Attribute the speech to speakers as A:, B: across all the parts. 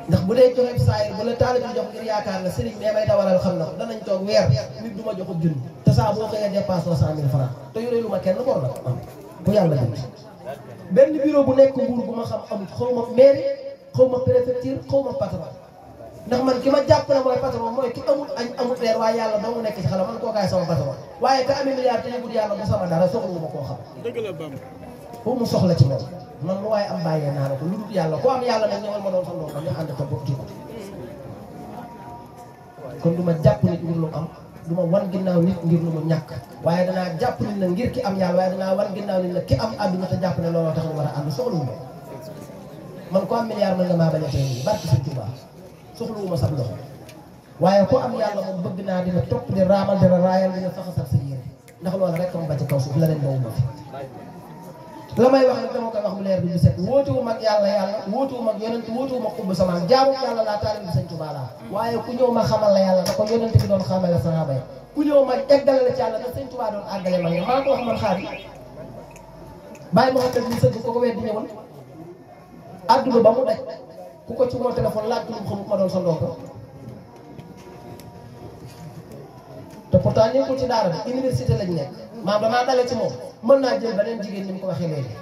A: ndax bu dee joxe saayir bu la taalibe jox ngir yaakaar la sëriñ bi may dawalal xam na ko danañ toog weer nit du ma jox junni te saa boo xëyee dépasse 100 000 francs te yore lu ma kenn bor la am bu yàlla dem benn bureau bu nekk Mbuur bu ma xam amut xaw ma mairie xaw ma préfecture xaw ma patron ndax man ki ma jàpp na mooy patron mooy ki amul añ amul reer waaye yàlla doo mu nekk ci xala man kookaay sama patron waaye ka amee milliard te yëgul yàlla bu sama dara soxla ma koo xam bu mu soxla ci moom man lu waaye am bàyyee naa la ko lu dul yàlla ku am yàlla nag ñëwal ma doon sa ndoom ñu ànd ko bokk jikko kon du ma jàpp nit ngir lu am du ma wan ginnaaw nit ngir lu mu ñàkk waaye danaa jàpp nit na ngir ki am yàlla waaye danaa wan ginnaaw nit na ki am àdduna te jàpp ne looloo tax ñu war a ànd soxluwu ma man ko am milliard mën nga maa bañ a tey barki Sëñ Tuubaa soxluwu ma sax loxo waaye ku am yàlla moom bëgg naa dina topp di raamal dina raayal dina faxasal sa yére ndax loolu rek ma ba ci kaw suuf la leen boobu ma fi la may wax nag dama koy wax mu leer bi bu set wóotuwu mag yàlla wóotuwu mag yonent wóotuwu mag xubbu samaan jaamu yàlla laa taalibe Sëñ Tuubaa laa waaye ku ñëw ma xamal la yàlla da ko yonent bi doon xamale sahaaba yi ku ñëw ma eggale la ci yàlla da Sëñ Tuubaa doon àggale man nga maa ko wax man xaar yi bàyyi ma xam ni sëgg ko ko weddi ñëwal àdduna ba mu daj ku ko ci woo téléphone laaj lu mu xamut ma doon sa ndongo te pourtant nekkul ci daara bi université lañ nekk maam damaa dale ci moom mën naa jël beneen jigéen ni mu ko waxee léegi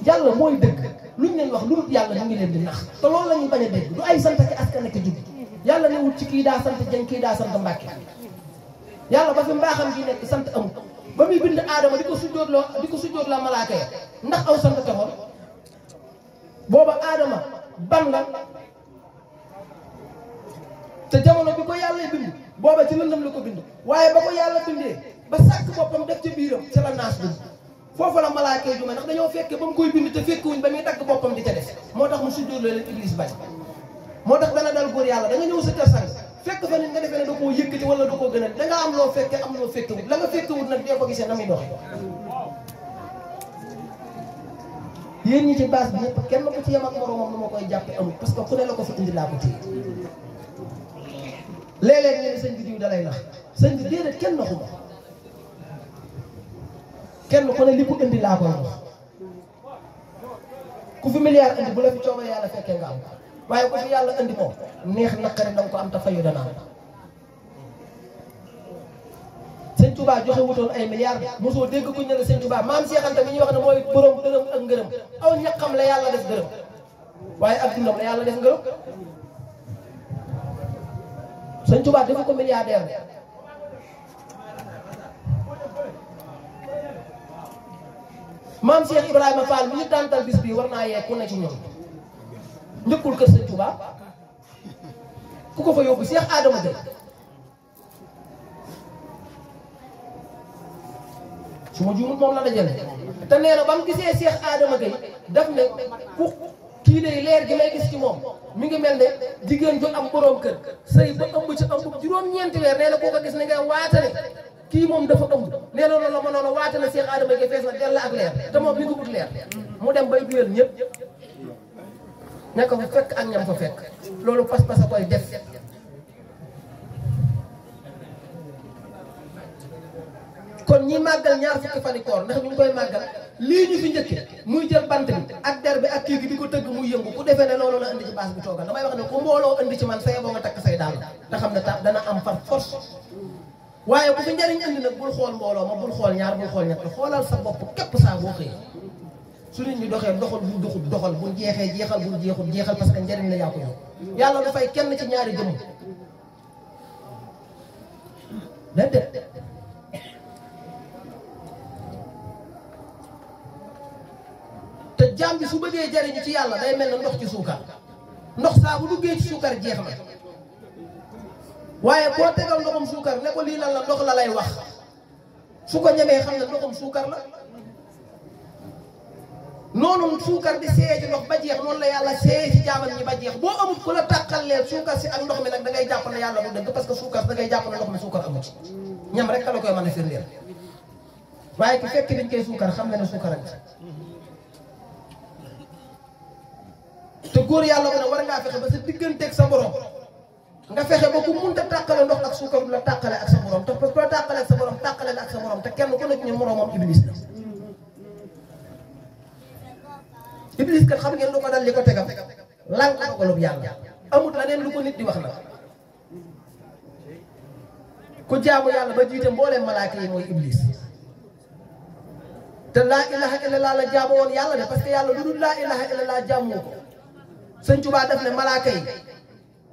A: yàlla mooy dëgg luñ leen wax lu dul yàlla ñu ngi leen di nax te loolu la ñuy bañ a dégg du ay sant ak askan ak jug yàlla newul ci kii daa sant Jeng kii daa sant Mbàkke yàlla ba fi mbaaxam gi nekk sant amul ba muy bind aadama di ko sujjóot la malaaka ya ndax aw sant taxoon booba aadama ban la te jamono bi ko yàlla bind booba ci lëndëm la ko bind waaye ba ko yàlla bindee ba sàkk boppam def ci biiram ca la naas bind foofu la malaaka yi jume ndax dañoo fekke ba mu koy bind te fekkewuñ ba muy dagg boppam di ca def moo tax mu sujjóot leen Iblis bañ moo tax dana dal góor yàlla da nga ñëw sa kër sang fekk fa nit nga defee ne da koo yëkkati wala da koo gënal da nga am loo fekke am loo fekkewut la nga fekkewut nag dee ko gisee na muy doxe yéen ñi ci base bi ñëpp kenn ko ci yem ak moroomam nu ma koy jàppe amul parce que ku ne la ko fi indi laa ko téye léeg-léeg ñu ne sëñ bi diw dalay nax sëñ bi déedéet kenn naxuma kenn ku ne li ko indi laa koy wax ku fi milliard indi bu la fi coobee yàlla fekkee nga am waaye ku fi yàlla indi moom neex naqari danga ko am te fayu dana am sëñ Touba joxe wutoon ay milliards mosoo dégg ku ñu ne sëñ Touba maam Cheikh Anta mi ñuy wax ne mooy borom dërëm ak ngërëm aw ñaqam la yàlla def dërëm waaye ak dundam la yàlla def ngërëm sëñ Touba defu ko milliardaire maam Cheikh Ibrahima Fall mi ñu tàntal bis bii war naa yee ku ne ci ñoom njëkkul kër sëñ Touba ku ko fa yóbbu Cheikh Adama Gueye su ma juumut moom la dajale te nee na ba mu gisee Cheikh Adama Gueye daf ne ku kii de leer gi may gis ci moom mi ngi mel ne jigéen ju am borom kër sëy ba ëmb ci ëmb juróom-ñeenti weer nee na koo ko gis ne nga waatane kii moom dafa ëmb nee na loolu la mënoon a waatane Cheikh Adama Gueye fees na dell ak leer te moom mi ngi wut leer mu dem bay duyal ñëpp ña ko fa fekk ak ñam fa fekk loolu pas-pas a koy def kon ñi màggal ñaar fukki fani koor ndax ñu ngi koy màggal lii ñu fi njëkke muy jël bant bi ak der bi ak kii gi di ko tëgg muy yëngu ku defee ne loolu la indi ci baas bi toogal damay wax ne ku mbooloo indi ci man saye boo nga takk say daal te xam ne dana am par force waaye bu fi njëriñ indi nag bul xool mbooloo ma bul xool ñaar bul xool ñett xoolal sa bopp képp saa boo xëyee su nit ñi doxee doxal bu duxul doxal bu jeexee jeexal bu jeexul jeexal parce que njëriñ la yaa ko ñëw yàlla dafay kenn ci ñaari jëmm déedéet te jaam bi su bëggee jariñu ci yàlla day mel na ndox ci suukar ndox saa bu duggee ci suukar jeex na waaye boo tegal ndoxum suukar ne ko lii lan la ndox la lay wax su ko ñemee xam ne ndoxum suukar la noonu suukar di seey ci ndox ba jeex noonu la yàlla seey ci jaamam ñi ba jeex boo amul ku la tàqal leen suukar si ak ndox mi nag da ngay jàpp ne yàlla du dëgg parce que suukar da ngay jàpp ne ndox mi suukar amu ci ñam rek ka la koy mën a firndeel waaye ki fekk dañ koy suukar xam nga ne suukar ak te góor yàlla ko ne war ngaa fexe ba sa digganteeg sa borom nga fexe ba ku munta tàqale ndox ak suukar du la tàqale ak sa borom te parce que la tàqale ak sa borom tàqale la ak sa borom te kenn ku nekk ñu moroomam iblis la iblis kat xam ngeen lu ko dal li ko tegam lànk dogalub yàlla amut la neen lu ko nit di wax na ku jaamu yàlla ba jiite mbooleem malaaka yi mooy iblis te laa ilaha illallah la jaamu woon yàlla de parce que yàlla lu dul laa ilaha illallah jaamu ko sëñ Tuubaa def ne malaaka yi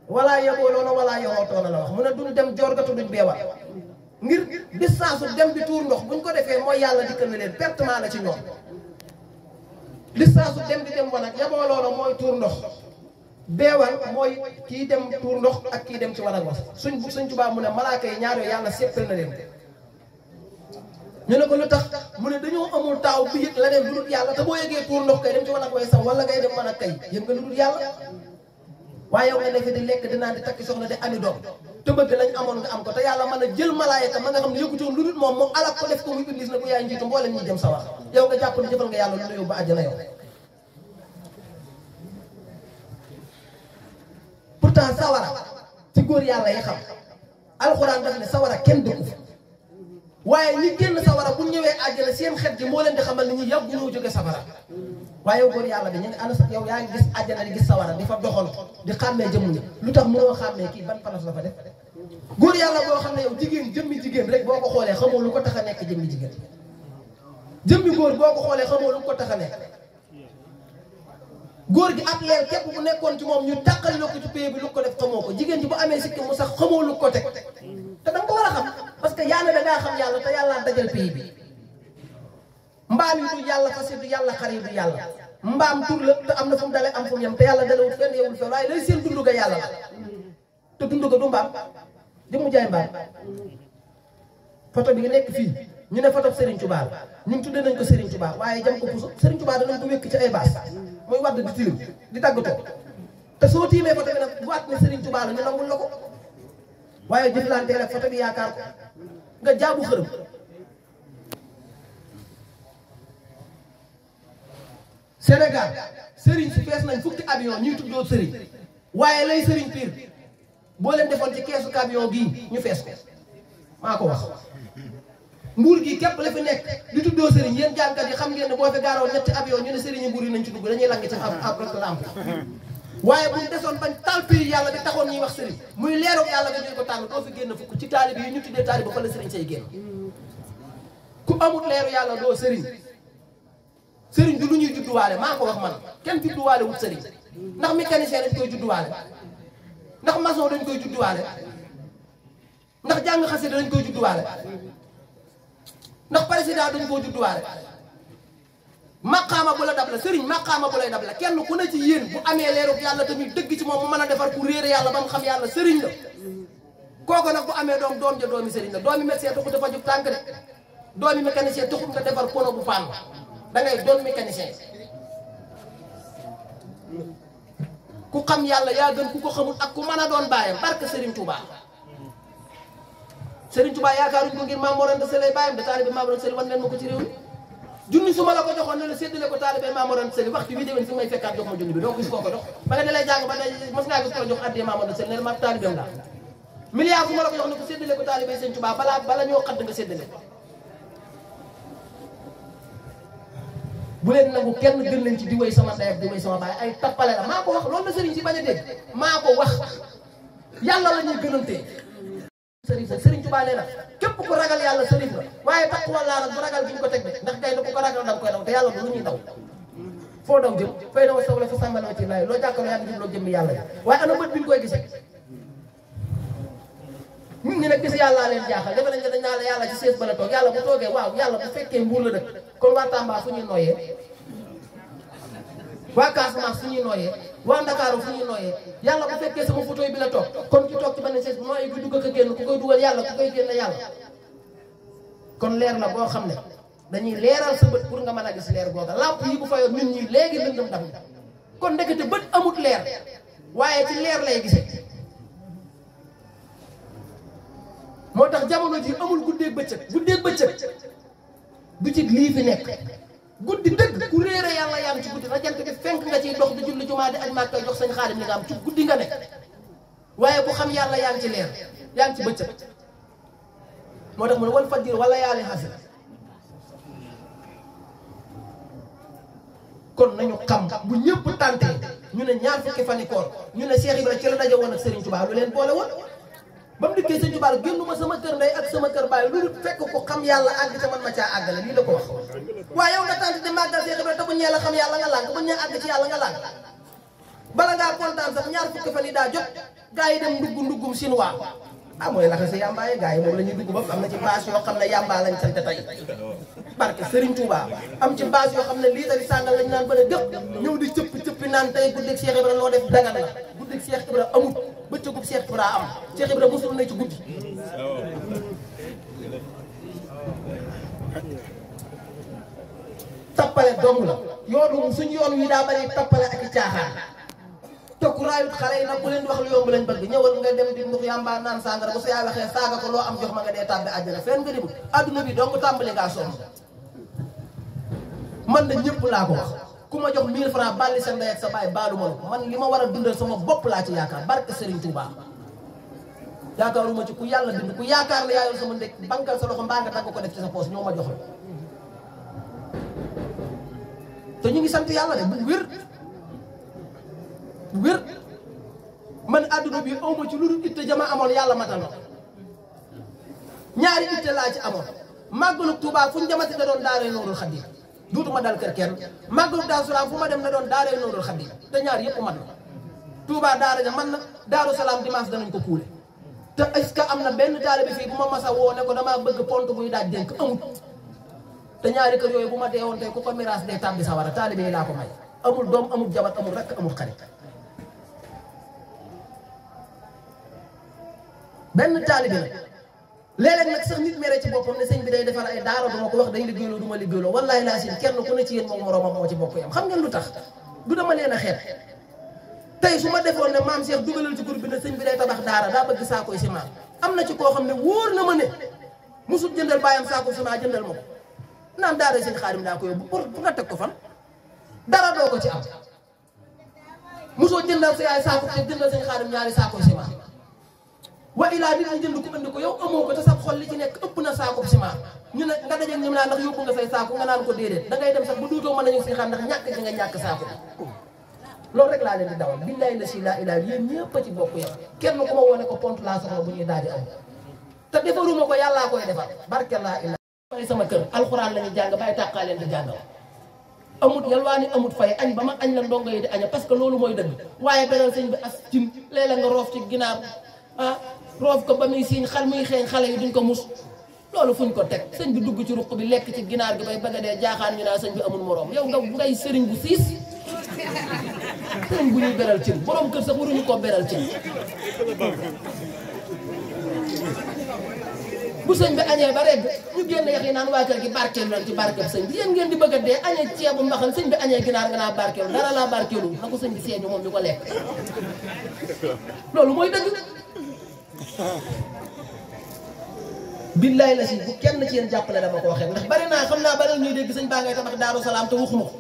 A: walaa yebooloona walaa yoxootoona la wax mu ne duñ dem jorgatu duñ beewal ngir distance dem bi tuur ndox buñ ko defee mooy yàlla dikkal na leen pertement la ci ñoom distance dem bi dem wanag yebooloona mooy tuur ndox beewal mooy kii dem tuur ndox ak kii dem ci wanag was suñ Tuubaa mu ne malaaka yi ñaar yooyu yàlla seppal na leen ñu ne ko lu tax mu ne dañoo amul taaw bi yëg la dem lu dul yàlla te boo yëgee tuur ndox kay dem ci wanag way sax wala ngay dem mën a kay yëg nga lu dul yàlla waaye yow nga nekk di lekk dinaa di takki soxna di ami doom te bëgg lañ amoon nga am ko te yàlla mën a jël malaayika ma nga xam ne yëgutoon lu dul moom alak ko def ko muy iblis na bu yaay njiitu mboolem ñuy dem sawar yow nga jàpp ne jëfal nga yàlla lu la yóbbu àjjana yow pourtant sawara ci góor yàlla yi xam alxuraan daf ne sawara kenn dëkku fa waaye ñi génn sawara bu ñëwee àjjana seen xet gi moo leen di xamal ni ñu yàgg ñoo jóge sawara waaye yow góor yàlla bi ñu ngi ànd sax yow yaa ngi gis àjjana di gis sawara di fa doxal di xàmmee jëmm ñi lu tax mënoo xàmmee kii ban place la fa def góor yàlla boo xam ne yow jigéen jëmmi jigéen rek boo ko xoolee xamoo lu ko tax a nekk jëmmi jigéen jëmmi góor boo ko xoolee xamoo lu ko tax a nekk góor gi ab leel képp bu nekkoon ci moom ñu tàqal la ko ci pay bi lu ko def xamoo ko jigéen ji bu amee sikki mu sax xamoo lu ko teg te danga ko war a xam parce que yàlla dangaa xam yàlla te yàlla dajal pay bi mbaam yi du yàlla fas yi du yàlla xar yi du yàlla mbaam tur la te am na fu mu dalee am fu mu yem te yàlla dalewut fenn yewul fenn waaye lay seen dundu ga yàlla la te dundu ga du mbaam di mu jaay mbaam photo bi nga nekk fii ñu ne photo Serigne Touba la ñun tuddee nañ ko Serigne Touba waaye jam ko puso Serigne Touba danañ ko wékk ci ay baas muy wadd di tilim di tàggatoo te soo tiimee photo bi nag waat ne Serigne Touba la ñu nangul la ko waaye jëflantee rek photo bi yaakaar ko nga jaabu xërëm Sénégal Serigne si fees nañ fukki avion ñuy tuddoo Serigne waaye lay Serigne pire boo leen defoon ci keesu camion gii ñu fees ko maa ko wax mbuur gi képp la fi nekk di tuddoo Serigne yéen jàngkat yi xam ngeen ne boo fi gaaroon ñetti avion ñu ne Serigne mbuur yi nañ ci dugg dañuy lang ci ab rek lamp waaye bu ñu desoon bañ taal pays yàlla di taxoon ñuy wax Serigne muy leeroog yàlla nga jël ko tànn doo fi génn fukk ci taalibe yi ñu tuddee taalibe fa la Serigne say génn ku amul leeru yàlla doo Serigne Serigne du lu ñuy judduwaale maa ko wax man kenn judduwaale wut Serigne ndax mécanicien dañ koy judduwaale ndax maçon dañ koy judduwaale ndax jàng xasida dañ koy judduwaale ndax président dañ koo judduwaale maqaama bu la dab la Serigne maqaama bu lay dab la kenn ku ne ci yéen bu amee leerug yàlla tamit dëgg ci moom mu mën a defar ku réere yàlla ba mu xam yàlla Serigne la kooku nag bu amee doom ja doomi Serigne la doomi médecin taxut dafa jug tànk de doomi mécanicien taxut nga defar pono bu paan da ngay doon mécanicien ku xam yàlla yaa gën ku ko xamul ak ku mën a doon bàyyam barke Serigne Touba Serigne Touba yaakaaruñ ko ngir Maam Mor Anta Sali bàyyam de taalibe Maam Mor Anta Sali wan leen ma ko ci réew mi junni su ma la ko joxoon ne la séddale ko taalibe Maam Mor Anta Sali waxtu wi déwén fi may fekkaat jox ma junni bi doo gis koo ko jox ba nga ne lay jàng ba ne mos ngaa gis ko jox addee Maam Mor Anta Sali ne ma taalibeem la milliard su ma la ko jox ne ko séddale ko taalibe Serigne Touba bala ñoo xadd nga séddale bu leen nangu kenn gën leen ci di way sama ndey ak di way sama baay ay tappale la maa ko wax loolu la Serigne si bañ a dégg maa ko wax yàlla la ñuy gënantee Serigne Touba nee na képp ku ragal yàlla Serigne la waaye taqwa laa nag bu ragal bi ñu ko teg de ndax kay na ku ko ragal da nga koy daw te yàlla du lu ñuy daw foo daw jëm fay daw saw la fa sàmbaloo ci laay loo jàkkaloo yàlla jëm loo jëmmi yàlla yi waaye ana bët bi ñu koy gisee ñun ñi nag gis yàllaa leen jaaxal defe nañ ne dañ naa la yàlla ci sees ba la toog yàlla bu toogee waaw yàlla bu fekkee mbuur la dëkk kon waa Tamba fu ñuy nooyee waa Casamance fu ñuy nooyee waa Ndakaaru fu ñuy nooyee yàlla bu fekkee sama photo bi la toog kon ki toog ci benn sees nooyi bi dugg ak a génn ku koy dugal yàlla ku koy génn yàlla kon leer la boo xam ne dañuy leeral sa bët pour nga mën a gis leer googa lamp yi bu fayoon nit ñi léegi lëndëm dam kon ndekete bët amut leer waaye ci leer lay gisee moo tax jamono ji amul guddeeg bëccëg du ci lii fi nekk guddi dëgg ku réere yàlla yaa ngi ci guddi na jant bi fenk nga ciy dox di julli jumaa di aj Màkka jox sañ xaalim li nga am ci guddi nga nekk waaye ku xam yàlla yaa ngi ci leer yaa ngi ci bëccëg moo tax mu ne wal fajr wala yaali xasir kon nañu xam bu ñëpp tànte ñu ne ñaar fukki fan yi koor ñu ne Cheikh Ibra ci la daje woon ak Serigne Touba lu leen boole woon ba mu dikkee Serigne Touba génnuma sama kër ndey ak sama kër baay lu fekk ko xam yàlla àgg ca man ma caa àggale lii la ko wax waaye yow nga tànt di màggal Cheikh Ibra te bu ñee la xam yàlla nga lànk bu ñee àgg ci yàlla nga lànk bala ngaa kontaan sax ñaar fukki fan yi daa jot gaa yi dem nduggum chinois mooy laxa si yàmbaa yi gaa yi moom la ñuy dugg ba am na ci bâche yoo xam ne yàmbaa lañ sant tey barke Serigne Touba am ci bâche yoo xam ne lii tari sàngal lañ naan ba ne gëpp ñëw di cëppi naan tey guddeeg Cheikh Ibra loo def dagan la guddeeg Cheikh Ibra amul bëccëgub Cheikh Ibra am Cheikh Ibra mosul na ci guddi tappale dong la yoonu suñu yoon wi daa bari tappale ak i caaxaan tokk raayut xale yi nag bu leen di wax lu yomb lañ bëgg ñëwal nga dem di ndux yàmbaa naan sàngara bu sa yaa waxee saaga ko loo am jox ma nga dee tàbbi àddina fenn nga dem adduna bi donc tàmbali ngaa sonn man na ñëpp laa ko wax ku ma jox 1000 francs bàlli sa ndey ak sa baay baalu ma man li ma war a dundal sama bopp laa ci yaakaar barke Serigne Touba yaakaaruma ci ku yàlla bind ku yaakaar ne yaa yor sama ndek bankal sa loxo mbaa nga tàgg ko def ci sa poos ñoo ma jox la te ñu ngi sant yàlla de bu wér man àdduna bi awma ci lu dul itte jama amoon yàlla matal na ñaari itte laa ci amoon màggalu Tuubaa fu ñu jamati da doon daaray Nuurul Xadiim duutuma dal kër kenn màggalu Daaru Salaam fu ma dem na doon daaray Nuurul Xadiim te ñaar yëpp man na Tuubaa daara ja man na Daaru Salaam dimanche danañ ko kuule te est-ce que am na benn taalibe fii bu ma masa woo ne ko damaa bëgg pont buy daaj dénk amut te ñaari kër yooyu bu ma deewoon tey ku ko miraas day tàbbi sawara taalibe yi laa ko may amul doom amul jabar amul rakk amul xarit benn taalibe nag léeg-léeg nag sax nit mere ci boppam ne sëñ bi day defar ay daara duma ko wax day liggéeyloo du ma liggéeyloo wallaay laa sin kenn ku ne ci yéen moom moroomam moo ci bokk yam xam ngeen lu tax du dama leen a xeet tey su ma defoon ne maam Cheikh dugalal ci groupe bi ne sëñ bi day tabax daara daa bëgg saakoy ciment am na ci koo xam ne wóor na ma ne musul jëndal bàyyam saakoy ciment jëndal ma ko naan daara sëñ Xaadim daa ko yóbbu pour nga teg ko fan dara doo ko ci am musoo jëndal sa yaay saako te jëndal sëñ Xaadim ñaari saakoy ciment wa ilaa dinañ jënd ko andi ko yow amoo ko te sa xol li ci nekk ëpp na saako ciment ñu ne nga dajeeg ñoom naan ndax yóbbu nga say saako nga naan ko déedéet da ngay dem sax bu duutoo mën nañu si xam ndax ñàkk gi nga ñàkk saako loolu rek laa leen di dawal billahi la si laa ilaa yéen ñëpp a ci bokk yow kenn ku ma wone ko pont laa soxla bu ñuy daal di am te defaruma ko yàllaa koy defar barke laa ilaa fay sama kër alxuraan la ñuy jàng bàyyi tàqaa leen di jàngal amut yalwaani amut fay añ ba ma añ la ndongo yi di aña parce que loolu mooy dëgg waaye beneen sëñ bi as cin léeg-léeg nga roof ci ginaar roof ko ba muy siiñ xal muy xeeñ xale yi duñ ko mus loolu fuñ ko teg sëñ bi dugg ci ruq bi lekk ci ginaar gi bay bëgg a dee jaaxaan ñu naa sëñ bi amul moroom yow nga ngay sëriñ bu siis sëriñ bu ñuy beral cin borom kër sax waruñu koo beral cin bu sëñ bi añee ba rek ñu génn yax yi naan waa kër gi barkeelu lan ci barkeel sëñ bi yéen ngeen di bëgg a dee añee ceebu mbaxal sëñ bi añee ginaar nga naa barkeelu dara laa barkeelu na ko sëñ bi seeñu moom ñu ko lekk loolu mooy dëgg billaay la si bu kenn ci yéen jàppale dama ko waxee ndax bari naa xam naa bari ñuy dégg sëñ baa ngay tabax Daaru Salaam te waxuma ko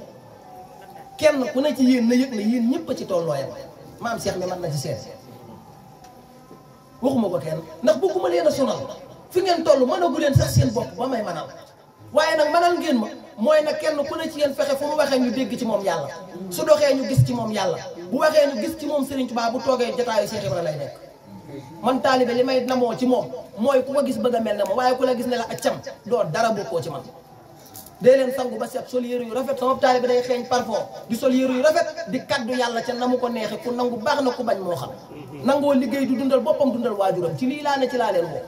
A: kenn ku ne ci yéen na yëg ne yéen ñëpp a ci tollooyam maam Cheikh mi man na ci seet waxuma ko kenn ndax bëgguma leen a sonal fi ngeen toll mënagu leen sax seen bopp ba may manal waaye nag manal ngeen ma mooy nag kenn ku ne ci yéen fexe fu mu waxee ñu dégg ci moom yàlla su doxee ñu gis ci moom yàlla bu waxee ñu gis ci moom Serigne Touba bu toogee jotaayu Cheikh Ibra lay nekk man taalibe li may namoo ci moom mooy ku ko gis bëgg a mel ne ma waaye ku la gis ne la accam doo dara bokkoo ci man dee leen sangu ba set sol yëru yu rafet sama taalibe day xeeñ parfum di sol yëru yu rafet di kaddu yàlla ca na mu ko neexe ku nangu baax na ku bañ moo xam nangoo liggéey du dundal boppam dundal waajuram ci lii laa ne ci laa leen woo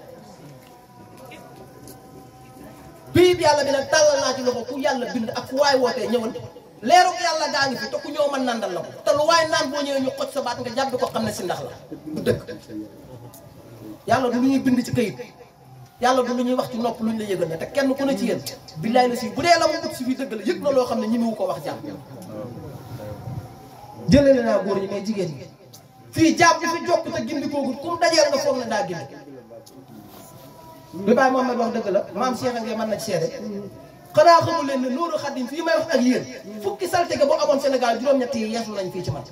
A: piib yàlla bi nag tàllal naa ci loxo ku yàlla bind ak fu waay wootee ñëwal leeruk yàlla gaa ngi fi te ku ñëw mën nandal la ko te lu waay naan boo ñëwee ñu xoj sa baat nga jàpp ko xam ne si ndax la du dëgg yàlla du lu ñuy bind ci këyit yàlla du lu ñuy wax ci nopp luñ la yëgal ne te kenn ku ne ci yéen billaay la si bu dee la mu ut si fii dëgg la yëg na loo xam ne ñi mu ko wax jàmm jëlale naa góor ñi mais jigéen ñi fii jàmm fi jokk te gindi koogut ku mu dajeel nga foog ne daa gindi bi Baye Mohamed wax dëgg la maam Cheikh Ngé mën na ci seede xanaa xamul leen ne Nuuru Xadim fii may wax ak yéen fukki saltige boo amoon Sénégal juróom-ñett yi yeesu nañ fii ci man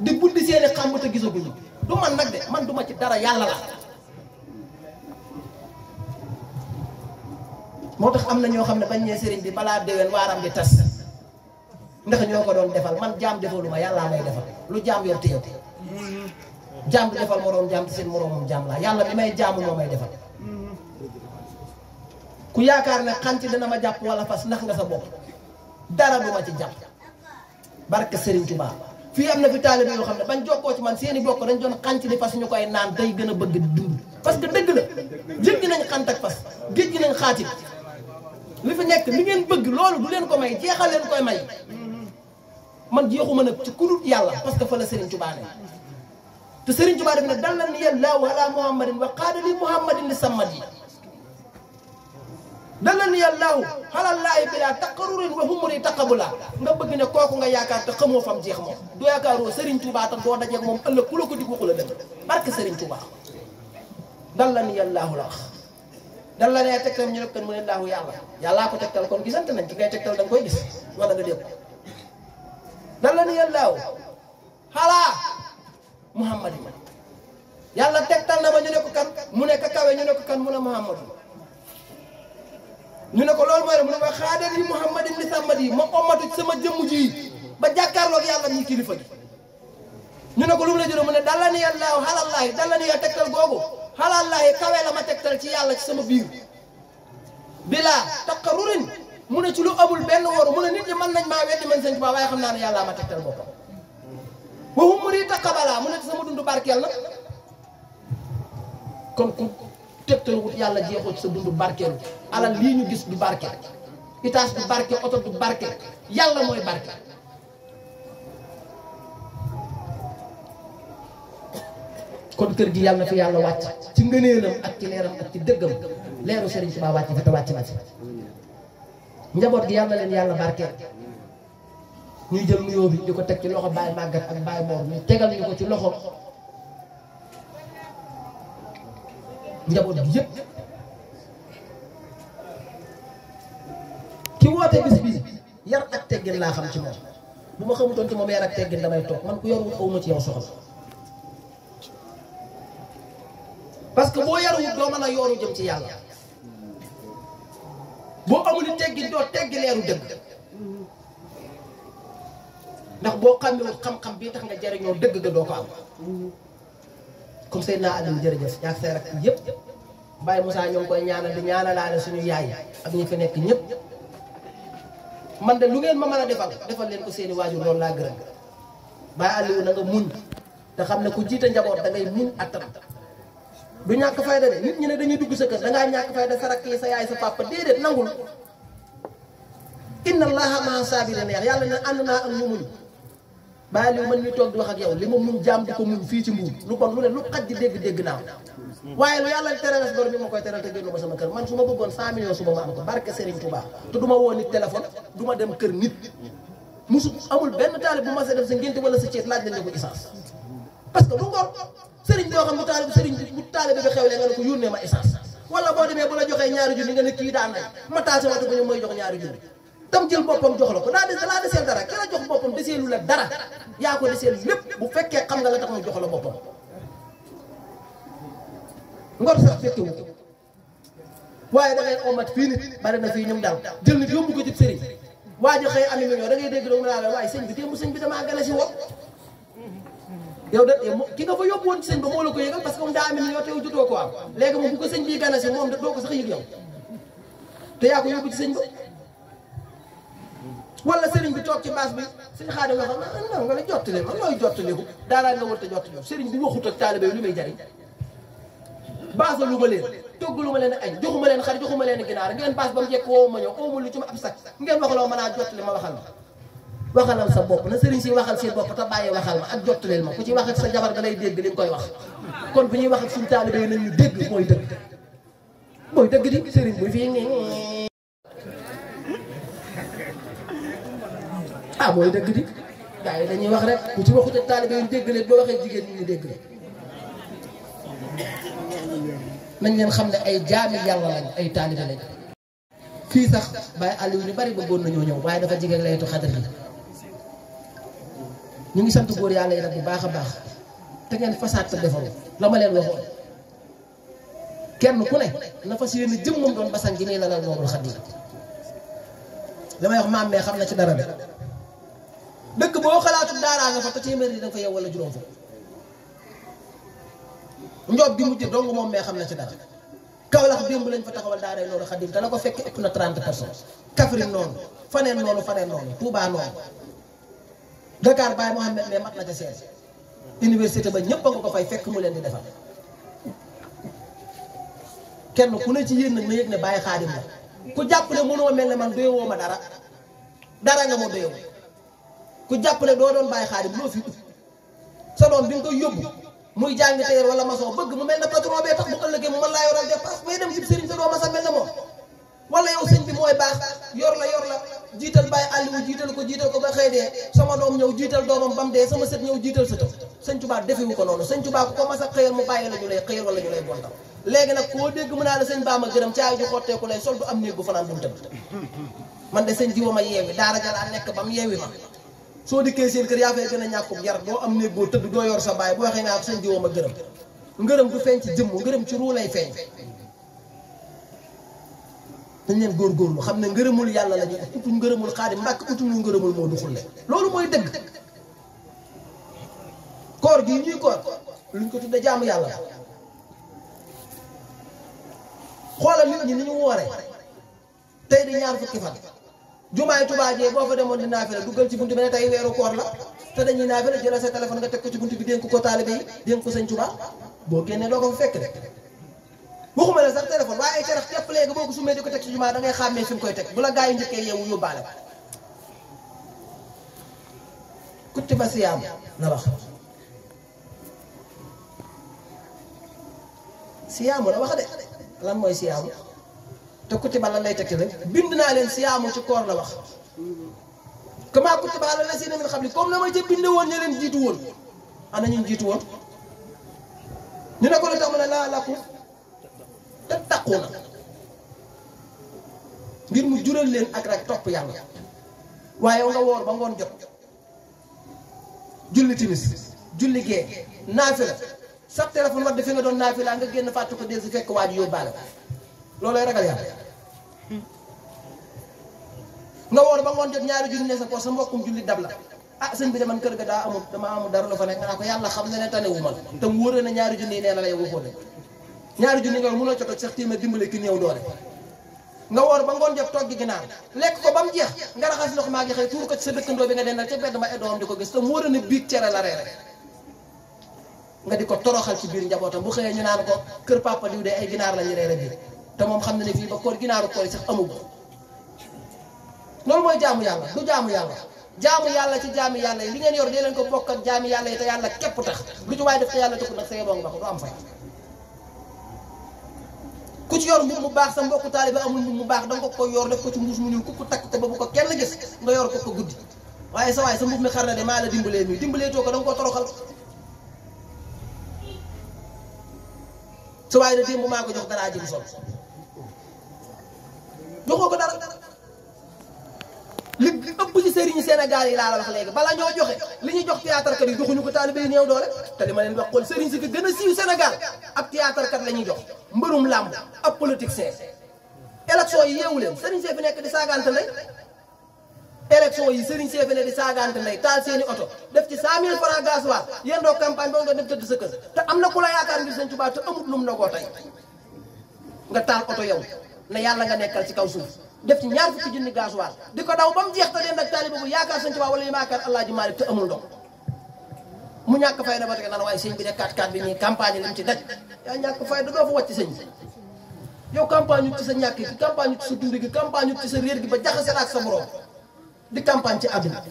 A: di buddi seeni xàmb te gisaguñu du man nag de man duma ci dara yàlla la moo tax am na ñoo xam ne bañ ñee sëriñ bi balaa déwén waaram di tas ndax ñoo ko doon defal man jaam defaluma yàllaa may defal lu jaam yor téye ko jaam bi defal moroom jaam te seen moroomam jaam laa yàlla bi may jaamu moo may defal ku yaakaar ne xanti dana ma jàpp wala fas ndax nga sa bopp dara du ma ci jàpp barke Serigne Touba fii am na fi taalibe yoo xam ne bañ jokkoo ci man seeni bokk dañ doon xanc di fas ñu koy naan day gën a bëgg dund parce que dëgg la jéggi nañ xant ak fas géej gi nañ xaatit li fi nekk li ngeen bëgg loolu du leen ko may jeexal leen koy may man jeexuma nag ci kudut yàlla parce que fa la Serigne Touba ne te Serigne Touba def ne dallani yàllaahu ala muhammadin wa qaada li muhammadin li sammadi dallani yàllaahu xalallaahi bila taqarurin wa humuri taqabula nga bëgg ne kooku nga yaakaar te xamoo fam jeex moom du yaakaaroo Serigne Touba te doo dajeeg moom ëllëg ku la ko dig waxu la dem barke Serigne Touba dallani yàllaahu la wax dalla ne tegtal ñu ne kan mu ne laahu yàlla yàllaa ko tegtal kon gisante nañ ci ngay tegtal da nga koy gis wala nga dégg dallani yàllaahu xalaa muhammadin yàlla tegtal na ma ñu ne ko kan mu ne ka kawe ñu ne ko kan mu ne muhammadu ñu ne ko loolu mooy mu ne ma xaadali muhammadin li sàmmadi ma ommatu sama jëmm ji ba jàkkaarloog yàlla ñi kilifa gi ñu ne ko lu mu la jëlee mu ne dallani yàllaahu xalallaahi dallani ya tegtal googu xalallaahi kawe la ma tegtal ci yàlla ci sama biir bilaa taqarurin mu ne ci lu amul benn woru mu ne nit ñi mën nañ maa weddi man sëñ Tuubaa waaye xam naa ne yàllaa ma tegtal boppam waxum mu rii taqabalaa mu ne sama dund barkeel na kon ku tegtal wut yàlla jeexoo ci sa dund barkeelu alal lii ñu gis du barke itaas du barke oto du barke yàlla mooy barke kon kër gi yàlla na fi yàlla wàcc ci ngëneelam ak ci leeram ak ci dëggam leeru Serigne Touba wàcc fi te wàcc na fi njaboot gi yàlla leen yàlla barkeel ñuy jël nuyoo bi di ko teg ci loxo Baye Maguette ak Baye Mor ñu tegal ñu ko ci loxo njaboot gi yëpp ki woote bis bi yar ak teggin laa xam ci moom bu ma xamutoon ci moom yar ak teggin damay toog man ku yorul awma ci yow soxla parce que boo yaruwut doo mën a yooru jëm ci yàlla boo amul teggin doo teggi leeru dëgg ndax boo xamewul xam-xam bii tax nga jariñoo dëgg ga doo ko am comme Seydina Aliou jërëjëf ñaak say rak yëpp Baye Moussa ñoo ngi koy ñaanal di ñaanalaale suñu yaay ak ñi fi nekk ñëpp man de lu ngeen ma mën a defal leen ko seeni waajur loolu laa gërëm Baye Aliou na nga muñ te xam ne ku jiite njaboot da ngay muñ attan du ñàkk fayda de nit ñi ne dañuy dugg sa kër dangaa ñàkk fayda sa rakk yi sa yaay sa papa déedéet nangul inna allaha maa saabiriin neex yàlla ne ànd naa ak ñu muñ Baye Aliou man mi toog di wax ak yow li ma muñ jaam di ko muñ fii ci Mbuur lu bon lu ne lu xaj di dégg naa waaye lu yàlla teral bor bi ma koy teral te génn ma sama kër man su ma bëggoon 100 millions suba ma am ko barke Serigne Touba te du ma woo nit téléphone du ma dem kër nit musu amul benn taalib bu ma sa def sa ngénte wala sa ceet laaj nañ ko essence parce que du ngor Serigne boo xam bu taalibe bi xewlee nga ne ko yónnee ma essence wala boo demee bu la joxee ñaari junni nga ne kii daan nañ ma taal sama oto ba ñu mooy jox ñaari junni tam jël boppam jox la ko laa deseel dara ki la jox boppam deseelu la dara yaa ko deseel lépp bu fekkee xam nga la tax mu jox la boppam ngor sax fekkewu ko waaye da ngay omat fii nit bari na fii ñum daal jël nit yóbbu ko ci sëriñ waa ji xëy ami million da ngay dégg doo mu naa la waaye sëñ bi démb sëñ bi damaa gën a si woon yow de ki nga fa yóbbu woon ci sëñ ba moo la ko yëgal parce que moom daa ami million te yow jotoo ko am léegi moom bu ko sëñ bii gën a si moom doo ko sax yëg yow te yaa ko yóbbu ci sëñ ba wala sëriñ bi toog ci baas bi suñu xaadim nga xam ne nga ne jottali ma looy jottaliku daaraa nga war te jottali sëriñ bi waxut ak taalibe lu muy jariñ baasa lu ma leen togg lu ma leen añ joxuma leen xar joxuma leen ginaar ngeen baas ba mu jekk woo ma ñëw ooma lu ci ma ab sac ngeen waxaloo mën a jottali ma waxalal sa bopp na sëriñ si waxal seen bopp te bàyyi waxal ma ak jottaleel ma ku ci wax ak sa jabar da lay dégg li nga koy wax kon bu ñuy wax ak suñu taalibe yi nañu dégg mooy dëgg di sëriñ bu fii mooy dëgg di gars yi dañuy wax rek ku ci waxut ak taalibe yi dégg leen boo waxee jigéen ñi ñu dégg leen nañ leen xam ne ay jaami yàlla lañ ay taalibe lañ fii sax Baye Aliou ñu bari bëggoon nañoo ñëw waaye dafa jigéen laytu xadar yi ñu ngi sant góor yàlla yi nag bu baax a baax te ngeen fasaat te defaru la ma leen waxoon kenn ku ne na fas yéene jëmmam doon basan gi nii la la loolu xaddi li may wax maam mee xam na ci dara de dëkk boo xalaatu daaraa nga fa te téeméer yi da nga fa yow wala juróom fa njoob gi mujj dong moom mee xam na ci dara Kaolack démb lañ fa taxawal daaray Noor Xadim te la ko fekk ëpp na 30 personnes Kaffrine noonu faneen noonu Touba noonu Dakar Baye Mohamed ne mat na ca seen université ba ñëpp a nga ko fay fekk mu leen di defal kenn ku ne ci yéen nag na yëg ne Baye Xaadim la ku jàpp ne mënoo mel ne man doyewoo ma dara nga ma doyewoo ku jàpp ne doo doon Baye Xaadim loo fi ut sa doom bi nga koy yóbbu muy jàng teer wala maçon bëgg mu mel ne patron bee tax bu ëllëgee mu mën laa yoral dépense may dem ci sëriñ sa doo ma sa mel ne moom wala yow sëñ bi mooy baax yor la jiital Baye Aliou jiital ko ba xëy dee sama doom ñëw jiital doomam ba mu dee sama sët ñëw jiital sëtam sëñ Tuubaa defewu ko noonu sëñ Tuubaa ku ko mas a xëyal mu bàyyi la ñu lay xëyal wala ñu lay bontal léegi nag koo dégg mu naa la sëñ Baa ma gërëm caay ju xotteeku lay sol du am néeg bu fanaan bu mu tëdd man de sëñ diwa ma yeewi daara jalaa nekk ba mu yeewi ma soo dikkee seen kër yaa fay gën a ñàkkub yar doo am néeg boo tëdd doo yor sa baay boo waxee nga ak sëñ diwa ma gërëm ngërëm du feeñ ci jëmm ngërëm ci ruu lay feeñ dañ leen góorgóorlu xam ne ngërëmul yàlla la ñu utuñ ngërëmul Xaadim Mbàkke utuñu ngërëmul moo du xulle loolu mooy dëgg koor gii ñuy koor luñ ko tudde jaamu yàlla xoolal nit ñi ni ñu woore tey di ñaar fukki fan jumaay Tuubaa jee boo fa demoon di naafila duggal ci buntu bi ne tey weeru koor la te dañuy naafila jëlal sa téléphone nga teg ko ci buntu bi dénk ko taalibe yi dénk ko sëñ Tuubaa boo génnee doo ko fa fekk de waxuma la sax téléphone waaye ay carax képp léegi boo ko sumee di ko teg ci jumaa da ngay xàmmee fi mu koy teg bu la gaa yi njëkkee yeewu yóbbaale ko kutiba siyaam la wax siyaamu la wax de lan mooy siyaamu te kutiba lan lay tekki rek bind naa leen siyaamu ci koor la wax kama kutiba ala lasina min qabli comme la may ca bind woon ña leen jiitu woon ana ñu jiitu woon ñu ne ko lu tax mu ne laa lakum tattaquuna ngir mu jural leen ak rek topp yàlla waaye nga woor ba ngoon jot julli timis julli gee naafila sa téléphone war fi nga doon naafila nga génn fàttu ko del si fekk waa ji yóbbaale loolay ragal yàlla nga woor ba ngoon jot ñaari junni ne sa poos sa mbokkum julli dab la ah sëñ bi de man kër ga dama amul dara lu fa nekk nga naa ko yàlla xam ne tanewu ma la te mu wóoree na ñaari junni yi nee na la yow waxoo de ñaari junni nga mënoo cotoj sax téeméer dimbale ki néew doole nga woor ba ngoon jot togg ginaar lekk ko ba mu jeex nga raxas ndox maa ngi xëy tuur ko ci sa dëkkandoo bi nga dendal ca bedd ma ay doomam di ko gis te mu wóoree na biig cere la reere nga di ko toroxal ci biir njabootam bu xëyee ñu naan ko kër papa diw de ay ginaar la ñu reere biir te moom xam na ne fii ba koor ginaaru koor yi sax amu ko loolu mooy jaamu yàlla du jaamu yàlla ci jaami yàlla yi li ngeen yor dee leen ko bokk ak jaami yàlla yi te yàlla képp tax lu ci waaye def te yàlla taxul nag sa yeboo nga ko du am fay ku ci yor mbubb mu baax sa mbokku taalibe amul mbubb mu baax danga ko yor def ko ci mbuus mu ñuul ku takk ko ba bu ko kenn gis nga yor ko guddi waaye sa waay sa mbubb mi xar na de maa la dimbalee mi dimbalee too ko danga ko toroxal sa waay da démb maa ko jox dara jëm sol joxoo ko dara li ëpp ci sëriñu Sénégal yi laa la wax léegi bala ñoo joxe li ñuy jox théâtre kat yi joxuñu ko taalibe yi néew doole te li ma leen wax xool sëriñ si fi gën a siiw Sénégal ab théâtre kat la ñuy jox mbërum làmb ab politicien élection yi yeewu leen sëriñ see fi nekk di saagante ndey élection yi sëriñ see fi ne di saagante ndey taal seeni oto def ci 100 000 francs gasoil yendoo campagne boo nga dem tëdd sa kër te am na ku la yaakaar ngir Sëñ Tuubaa te amut lum nagoo tey nga taal oto yow ne yàlla nga nekkal ci kaw suuf def ci ñaar fukki junni gasoil di ko daw ba mu jeex te den ak taaliba bu yaakaar Sëñ Tuubaa wala yu yaakaar Alaaji Maalik te amul ndox mu ñàkk fay na ba tey naan waaye sëñ bi de 4-4 bi nii campagne lim ci daj yaa ñàkk fay da doo fa wàcc sëñ bi yow campagne ci sa ñàkk gi campagne ci sa dund gi campagne ci sa réer gi ba jaxase ak sa borom di campagne ci àdduna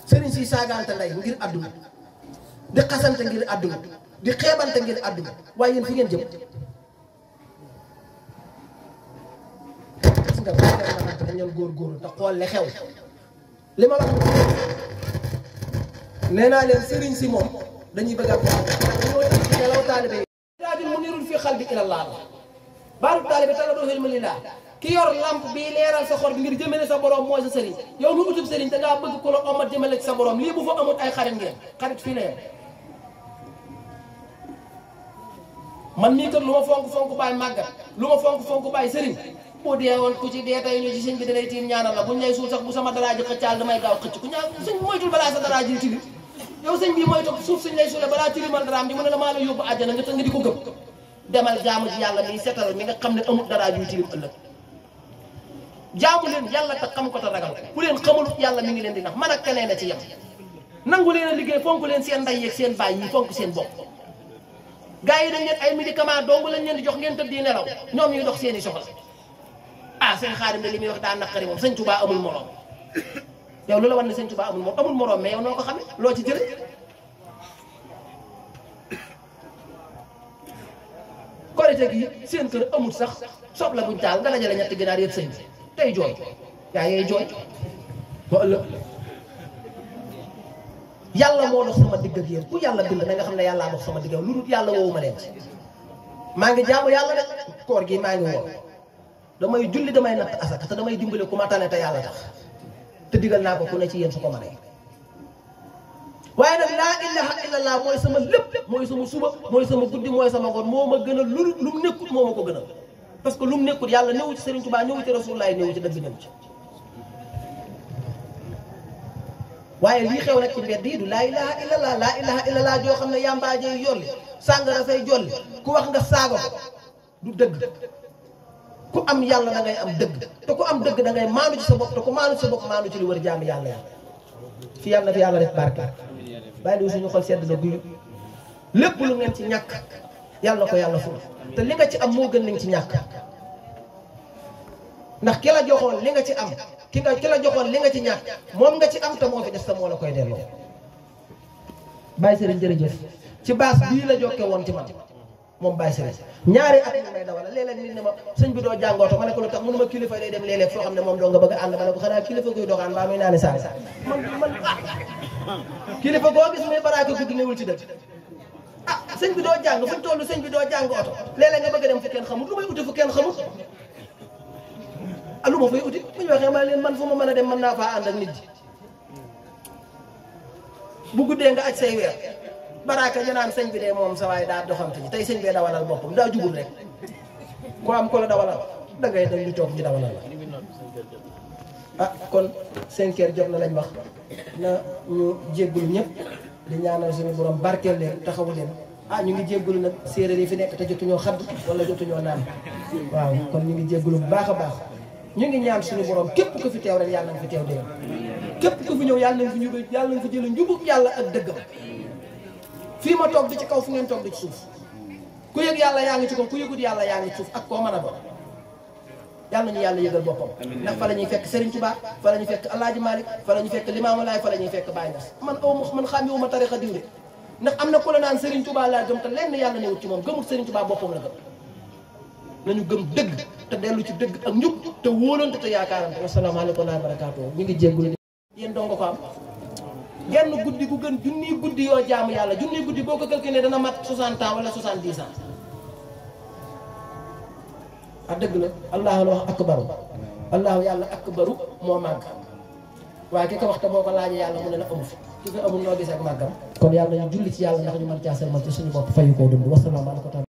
A: sëriñ si saagante nday ngir àdduna di xasante ngir àdduna di xeebante ngir àdduna waaye yéen fi ngeen jëm gis nga dañu góorgóorlu te xool li xew li ma wax nee naa leen sëriñ si moom dañuy bëgg a ñoo ci nelaw taalibe yi daa di mu nirul fii xal bi ilallah baaru taalibe tala doo xel ma lillah ki yor lamp bii leeral sa xol bi ngir jëmale sa borom mooy sa sëriñ yow mu utub sëriñ te ngaa bëgg ko la omat jëmale ci sa borom lii bu fa amut ay xarit ngeen xarit fii la yem man mii kat lu ma fonk fonk bàyyi màggat lu ma fonk fonk bàyyi sëriñ bu dee woon ku ci dee tey ñu ci sëñ bi dalay tiim ñaanal la buñ lay suul sax bu sama daraa ji xëccaal damay gaaw xëcc ku ñaan sëñ moytul balaa sa daraa ji tilim yow sëñ bi moytu suuf suñ lay suule balaa tilimal daraam di mu ne la maa la yóbbu àjjana nga di ko gëm demal jaamu ji yàlla mi setal mi nga xam ne amul daraa juy tilim ëllëg jaamu leen yàlla te xam ko te ragal ko ku leen xamalut yàlla mi ngi leen di nax man ak keneen a ci yem nangu leen a liggéey fonk leen seen ndey yeeg seen baay yi fonk seen bopp gars yi dañ leen ay médicament dong lañ leen di jox ngeen tëdd di nelaw ñoom ñuy dox seen i soxla ah sëñ Xaadim de li muy wax daa naqari moom sëñ Tuubaa amul morom yow lu la war ne sëñ Tuubaa amul morom mais yow noo ko xamee loo ci jëlee korite gi seen kër amul sax soble buñ taal nga dajale ñetti ginaar yëpp sëñ bi tey jooy yaa yooyu jooy ba ëllëg yàlla moo dox sama digg ak yéen ku yàlla bind na nga xam ne yàllaa dox sama digg lu dul yàlla woowu ma leen ci maa ngi jaamu yàlla de koor gi maa ngi woor damay julli damay natt asaka te damay dimbale ku ma tane te yàlla tax te digal naa ko ku ne ci yéen su ko mënee waaye nag laa ilaha illallah mooy sama lépp mooy sama suba mooy sama guddi mooy sama ngoon moo ma gën a lu mu nekkut moo ma ko gënal parce que lu mu nekkut yàlla newu ci Serigne Touba newu ci Rasulullah newu ci dëgg newu ci waaye lii xew nag ci mbedd yi du laa ilaha illallah laa ilaha illallah joo xam ne yàmbaajey yolli sàngara say jolli ku wax nga saago du dëgg ku am yàlla da ngay am dëgg te ku am dëgg da ngay maanu ci sa bopp te ku maanu ci sa bopp maanu ci li war jaami yàlla yàlla fi yàlla na fi yàlla def barke bàyyi li suñu xol sedd na guyu lépp lu ngeen ci ñàkk yàlla na ko yàlla ful te li nga ci am moo gën li nga ci ñàkk ndax ki la joxoon li nga ci am ki la joxoon li nga ci ñàkk moom nga ci am te moo fi des te moo la koy delloo Baye Serigne jërëjëf ci baas bii la jokke woon ci man moom Baye Serigne ñaari at yi may dawal léeg-léeg nit ne ma sëñ bi doo jàngooto ma ne ko lu tax mënu ma kilifa lay dem léeg-léeg foo xam ne moom doo nga bëgg a ànd ma ne ko xanaa kilifa guy doxaan mbaa muy naa ne saani man kilifa goo gis muy baraake gudd newul ci dëkk ah sëñ bi doo jàng fuñ tollu sëñ bi doo jàng oto léeg-léeg nga bëgg a dem fu kenn xamut lu may uti fu kenn xamut ah lu ma fay uti bu ñu waxee ma leen man fu ma mën a dem mën naa faa ànd ak nit ji bu guddee nga aj say weer baraaka ñu naan sëñ bi de moom sa waay daa doxante ji tey sëñ bee dawalal boppam daa jubul rek ku am ko la dawalal dangay dem di toog ñu dawalal la ah kon 5 heures jot na lañ wax na ñu jéggulu ñëpp di ñaanal suñu borom barkeel leen taxawu leen ah ñu ngi jéggulu nag séeréer yi fi nekk te jotuñoo xadd wala jotuñoo naan waaw kon ñu ngi jéggulu bu baax a baax ñu ngi ñaan suñu borom képp ku fi teew rek yàlla nga fi teew dégg képp ku fi ñëw yàlla nañ fi ñu yàlla nañ fi jël njubug yàlla ak dëggam fii ma toog di ci kaw fu ngeen toog di ci suuf ku yëg yàlla yaa ngi ci kaw ku yëgut yàlla yaa ngi ci suuf ak koo mën a doon yàlla nañu yàlla yëgal boppam ndax fa la ñuy fekk Serigne Touba fa la ñuy fekk Alaaji Malick fa la ñuy fekk Limaamu Laay fa la ñuy fekk Baye Niass man xàmmewuma tarixa diw de ndax am na ku la naan Serigne Touba laa gëm te lenn yàlla newut ci moom gëmut Serigne Touba boppam la gëm nañu gëm dëgg te dellu ci dëgg ak njub te wóolante te yaakaarante wasalaamaaleykum wa barakaatu ñu ngi jéggulu yéen doo nga ko am genn guddi gu gën junniy guddi yoo jaamu yàlla junniy guddi boo ko calculé dana mat 60 ans wala 70 ans ah dëgg la allahu la wax akbaru allahu yàlla akbaru moo màgg waaye ki ko wax te boo ko laajee yàlla mu ne la amu fi ki fi amul noo gis ak màggam kon yàlla ñu julli ci yàlla ndax ñu mën caa selmal ci suñu bopp fayu koo dund wasalaamaaleykum